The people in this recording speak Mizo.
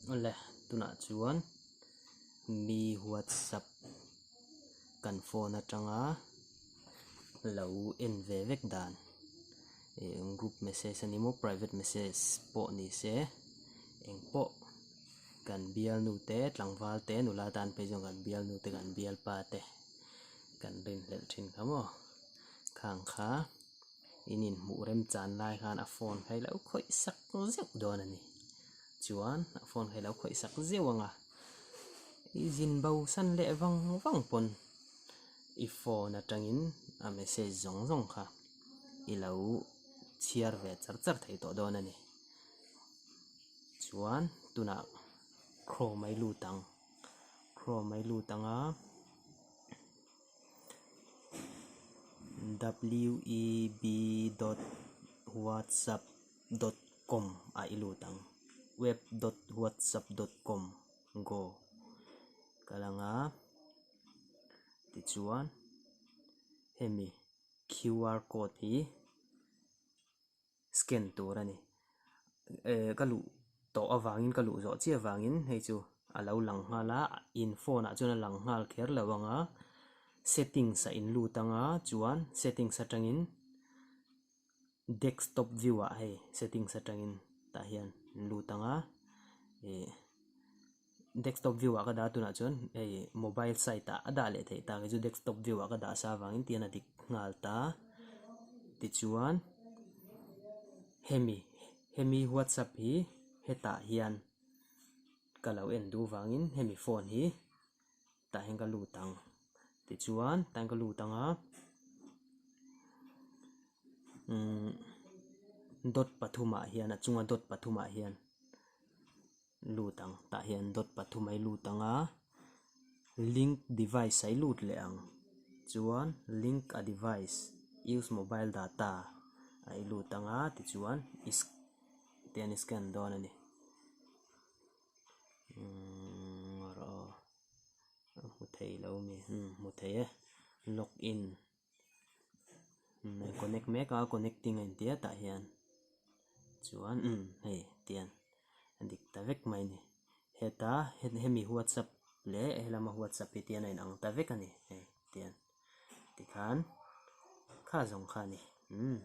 Awle tunah chuan mi whatsapp kan phone atanga lo en ve vek dan ih group message a ni maw private message pawh ni se eng pawh kan bialnu te tlangval te nula tan phei chuan kan bialnu te kan bialpa te kan rinhlelh thin kha maw khang kha. In inhmuh remchan lai khan a phone kha i lo khawih sak zeuh dawn a ni. Chuan a phone kha i lo khawih sak zeuh ang a, i zin bo san leh vang vang pawn i phone atangin a message zawng zawng kha i lo chhiar ve char char thei tawh dawn a ni. Chuan tunah Chrome a i lut ang, Chrome a i lut ang a. Web dot whatsapp dot com ah i lut ang web dot whatsapp dot com go kal ang a tichuan hemi qr code hi. Scan tur a ni. Eh ka luh tawh avangin ka luh zawh chiah avangin hei chu a lo lang nghal a in phone ah chuan a lang nghal kher lo ang a settings ah in lut ang a chuan settings atangin desktop view ah hei settings atangin tah hian in lut ang a ih. Desktop view ah ka dah a tunah chuan hei mobile site ah a dah leh theih tak hi chu desktop view ah ka dah sa avangin tihian a dik nghal ta tichuan hemi hemi whatsapp hi hetah hian ka lo en duh vangin hemi phone hi tah hian ka lut ang tichuan tah hian ka lut ang a umm dot pathumah hian a chunga dot pathumah hian. Lut ang tah hian dot pathum a i lut ang a link device a i lut leh ang chuan link a device use mobile data a i lut ang a tichuan i tian i scan dawn a ni umm rawh aw a hmu thei lo mi umm hmu thei e log in umm connect mek a connecting a inti a tah hian chuan umm hei tian a dik ta vek mai a ni heta hemi whatsapp leh helama whatsapp hi tian a inang ta vek a ni hei tian tikhan kha zawng kha a ni umm.